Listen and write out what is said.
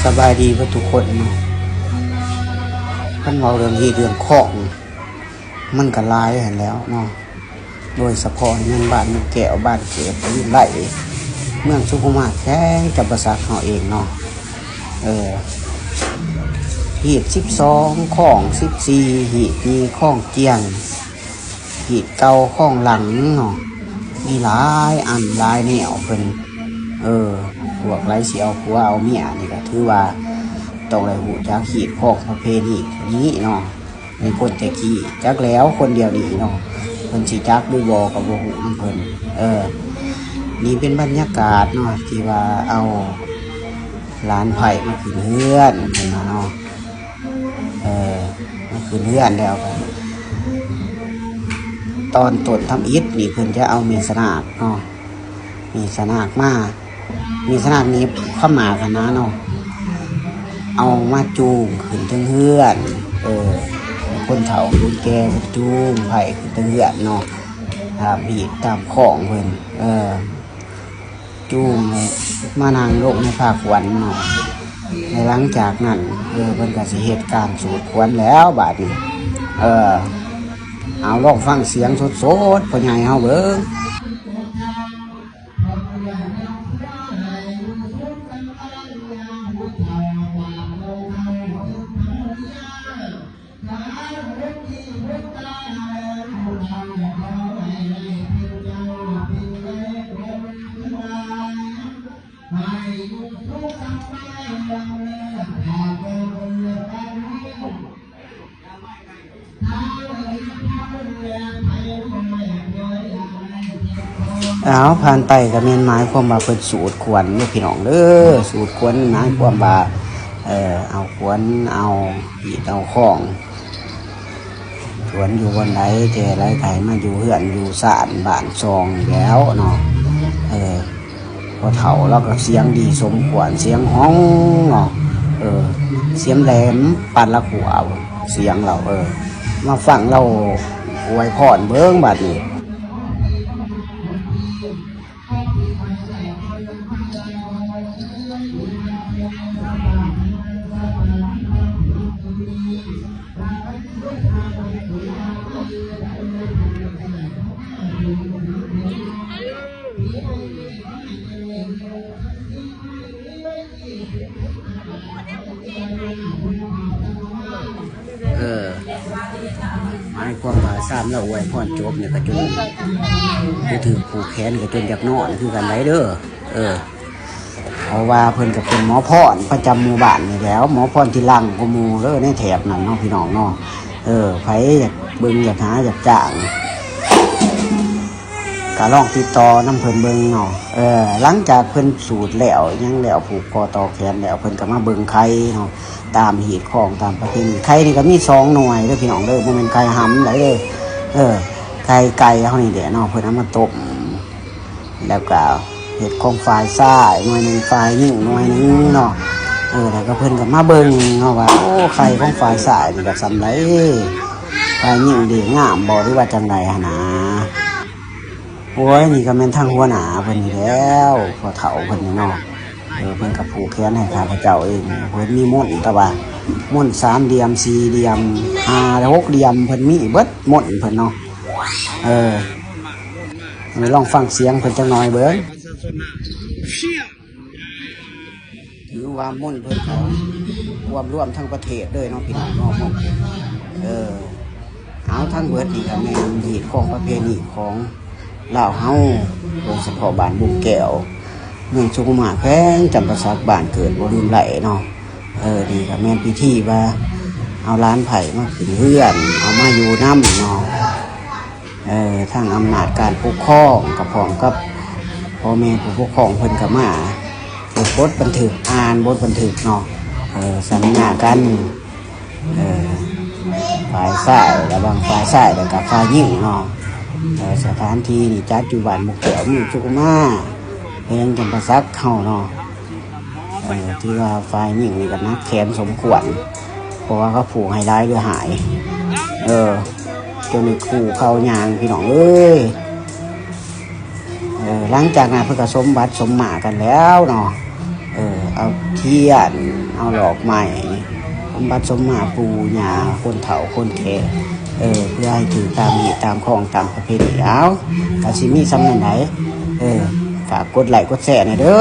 ສະບາຍດີເບິດທຸກຄົນເນາະ. ຄັນເວົ້າເລື່ອງຮີດເລື່ອງຄອງ ມັນກໍຫຼາຍຫັ້ນແຫຼ້ວເນາະ, ໂດຍສະເພາະແມ່ນບ້ານແກ້ວ ບ້ານເກີດ ບ້ານໄລ ເມືອງສຸຂຸມາ ແຂວງຈຳປາສັກເຮົາເອງເນາະ. ເອີ ຮີດສິບສອງ ຄອງສິບສີ່ ຮີດນີ້ ຄອງຈຽງ ຮີດເກົ່າ ຄອງຫຼັງເນາະ, ມີຫຼາຍອັນຫຼາຍແນວເພິ່ນ. ເອີ ພວກໃດຊິເອົາຜົວເອົາເມຍນີ້ກໍຖືວ່າຕ້ອງໄດ້ຮູ້ຈັກຮີດຄອງປະເພນີນີ້ເນາະ. ມີຄົນແຕ່ກີ້ຈັກແລ້ວ ຄົນດຽວນີ້ເນາະ ເພິ່ນຊິຈັກຫຼືບໍ່ກໍບໍ່ຮູ້ນຳເພິ່ນ. ເອີ ນີ້ເປັນບັນຍາກາດເນາະ ທີ່ວ່າເອົາຫຼານໃພ້ມາຂຶ້ນເຮືອນເພິ່ນວ່າເນາະ. ເອີ ມາຂຶ້ນເຮືອນແລ້ວກໍ ຕອນຕົ້ນທຳອິດນີ້ເພິ່ນຈະເອົາແມ່ສະນາກເນາະ ແມ່ສະນາກມາ ມີສະໜາກໜີບຄຳໝາກຫັ້ນນະເນາະ ເອົາມາຈູງຂຶ້ນເທິງເຮືອນ. ເອີ ຄົນເຖົ້າຄົນແກ່ເພິ່ນຈູງໃພ້ຂຶ້ນເທິງເຮືອນເນາະ ຕາມຮີດຕາມຄອງເພິ່ນ. ເອີ ຈູງໃຫ້ມານັ່ງລົງໃນຜ້າຂວັນເນາະ ແລະ ຫຼັງຈາກນັ້ນ ເອີ ເພິ່ນກໍຊິເຮັດການສູດຂວັນແລ້ວບາດນີ້. ເອີ ເອົາ ລອງຟັງສຽງສົດໆ ພໍ່ໃຫຍ່ເຮົາເບິ່ງ. ອ້າວ ຜ່ານໄປກໍແມ່ນໝາຍຄວາມວ່າເພິ່ນສູດຂວັນເດີພີ່ນ້ອງເດີ. ສູດຂວັນໝາຍຄວາມວ່າ ເອີ ເອົາຂວັນ ເອົາຮີດ ເອົາຄອງ ຂວັນຢູ່ບ່ອນໃດແຕ່ໃດກໍໃຫ້ມາຢູ່ເຮືອນຢູ່ຊານບ້ານຊ່ອງນີ້ແລ້ວເນາະ. ເອີ ພໍ່ເຖົ້າລາວກໍສຽງດີສົມຄວນ ສຽງຮ້ອງເນາະ ເອີ ສຽງແຫຼມປານລະຂົວ ສຽງລາວ. ເອີ ມາຟັງລາວອວຍພອນເບິ່ງບາດນີ້. ເອີ ໝາຍຄວາມວ່າຊາມລາວອວຍພອນຈົບນີ້ກໍຈົນ ຜູ້ຖືກຜູກແຂນກໍຈົນຢາກນອນຄືກັນໄດ໋ເດີ. ເອີ ເພາະວ່າເພິ່ນກໍເປັນໝໍພອນປະຈຳໝູ່ບ້ານນີ້ແຫຼ້ວ ໝໍພອນທີ່ດັງກວ່າໝູ່ເດີໃນແຖບນັ້ນເນາະ ພີ່ນ້ອງເນາະ. ເອີ ໃຜຢາກເບິ່ງ ຢາກຫາ ຢາກຈ້າງ ກໍລອງຕິດຕໍ່ນຳເພິ່ນເບິ່ງເນາະ. ເອີ ຫຼັງຈາກເພິ່ນສູດແລ້ວ ຫຍັງແລ້ວ ຜູກຄໍຕໍ່ແຂນແລ້ວ ເພິ່ນກໍມາເບິ່ງໄຂ່ເນາະ ຕາມຮີດຄອງ ຕາມປະເພນີ. ໄຂ່ນີ້ກໍມີສອງໜ່ວຍເດີພີ່ນ້ອງເດີ ບໍ່ແມ່ນໄຂ່ຫຳໃດເດີ. ເອີ ໄຂ່ໄກ່ເຮົານີ້ແຫຼະເນາະ ເພິ່ນເອົາມາຕົ້ມ ແລ້ວກໍເຮັດຂອງຝ່າຍຊາຍໜ່ວຍໜຶ່ງ ຝ່າຍຍິງໜ່ວຍໜຶ່ງເນາະ. ເອີ ແລ້ວກໍເພິ່ນກໍມາເບິ່ງເນາະວ່າ ໂອ້ ໄຂ່ຂອງຝ່າຍຊາຍນີ້ກໍສ່ຳໃດ ຝ່າຍຍິງເດງາມບໍ່ ຫຼືວ່າຈັ່ງໃດຫັ້ນນາ. ໂອ້ຍ ນີ້ກໍແມ່ນທາງຫົວໜ້າເພິ່ນນີ້ແລ້ວ ພໍ່ເຖົ້າເພິ່ນນີ້ເນາະ. ເອີ ເພິ່ນກໍຜູກແຂນໃຫ້ຂ້າພະເຈົ້າເອງ ເພິ່ນມີມົນ ແຕ່ວ່າມົນສາມຫຼ່ຽມ ສີ່ຫຼ່ຽມ ຫ້າ ຫົກຫຼ່ຽມ ເພິ່ນມີເບິດມົນເພິ່ນເນາະ. ເອີ ລອງຟັງສຽງເພິ່ນຈັກໜ່ອຍເບິ່ງ. ຖືວ່າມົນເພິ່ນກໍຮວມລວມທັງປະເທດເລີຍເນາະ ພີ່ນ້ອງເນາະ. ເອີ ເອົາ ທັງເບິດນີ້ກໍແມ່ນຮີດຄອງປະເພນີຂອງລາວເຮົາ ໂດຍສະເພາະບ້ານບຸ້ງແກ້ວ ເມືອງສຸຂຸມາ ແຂວງຈຳປາສັກ ບ້ານເກີດບໍ່ລືມໄດ້ເນາະ. ເອີ ນີ້ກໍແມ່ນພິທີວ່າເອົາຫຼານໃພ້ມາຂຶ້ນເຮືອນ ເອົາມາຢູ່ນຳເນາະ. ເອີ ທາງອຳນາດການປົກຄອງ ກໍພ້ອມກັບພໍ່ແມ່ຜູ້ປົກຄອງເພິ່ນກໍມາເຮັດບົດບັນທຶກ ອ່ານບົດບັນທຶກເນາະ. ເອີ ສັນຍາກັນ ເອີ ຝ່າຍຊາຍ ລະຫວ່າງຝ່າຍຊາຍ ແລ້ວກໍຝ່າຍຍິງເນາະ. ເອີ ສະຖານທີ່ນີ້ຈັດຢູ່ບ້ານໝູ່ແກ້ວ ເມືອງສຸຂຸມາ ແຂວງຈຳປາສັກເຮົາເນາະ. ເອີ ຖືວ່າຝ່າຍຍິງນີ້ກໍໜັກແຂນສົມຄວນ ເພາະວ່າເຂົາຜູກໃຫ້ຫຼາຍເຫຼືອຫາຍ. ເອີ ຈົນໄດ້ຄູ່ເຂົ້າຍ່າງ ພີ່ນ້ອງເອີຍ. ເອີ ຫຼັງຈາກນັ້ນເພິ່ນກໍສົມບັດສົມໝ້າກັນແລ້ວເນາະ. ເອີ ເອົາທຽນ ເອົາດອກໄມ້ ສົມບັດສົມມາປູ່ຍ່າ ຄົນເຖົ້າຄົນແກ່ ເອີ ເພື່ອໃຫ້ຖືກຕາມຮີດຕາມຄອງຕາມປະເພນີ. ເອົາ ກະຊິມີສ່ຳນັ້ນໃດ໋. ເອີ ຝາກກົດໄລ້ກົດແຊແດ່ເດີ.